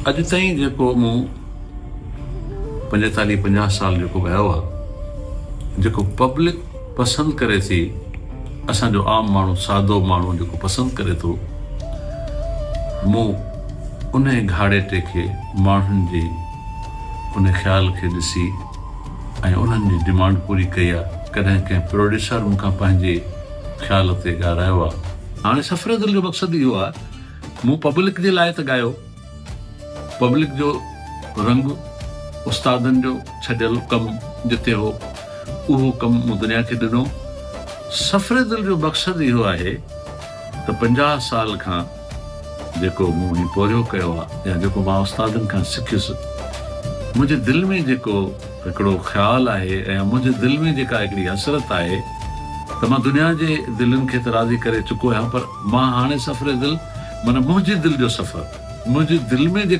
اڄ تائين جيڪو مون پنجيتاليهه 50 سال جيڪو ڳايو آ، جيڪو پبلڪ پسند ڪري ٿي، اسان جو عام ماڻهو، سادو ماڻهو جيڪو پسند ڪري ٿو، مون انهي گهاڙيٽي کي ماڻهن جي انهي خيال کي ڏسي ۽ انهن جي ڊمانڊ پوري ڪئي آ. ڪڏهن ڪنهن پروڊيوسر مون کان پنهنجي خيال تي ڳارايو آ. هاڻي سفر دل جو مقصد اهو آ، مون پبلڪ جي لاء ته ڳايو، پبلڪ جو رنگ استادن جو ڇڏيل ڪم جتي هو، اهو ڪم مون دنيا کي ڏنو. سفر دل جو مقصد اهو آهي ته 50 سال کان جيڪو مون هي پورهيو ڪيو آ يا جيڪو مان استادن کان سکيس، منهنجي دل ۾ جيڪو هڪڙو خيال آهي ۽ منهنجي دل ۾ جيڪا هڪڙي حسرت آهي ته مان دنيا جي دلين کي ته راضي ڪري چڪو آهيان پر مان هاڻي سفر دل معنيٰ منهنجي دل جو سفر منهنجي دل ۾ جيڪا.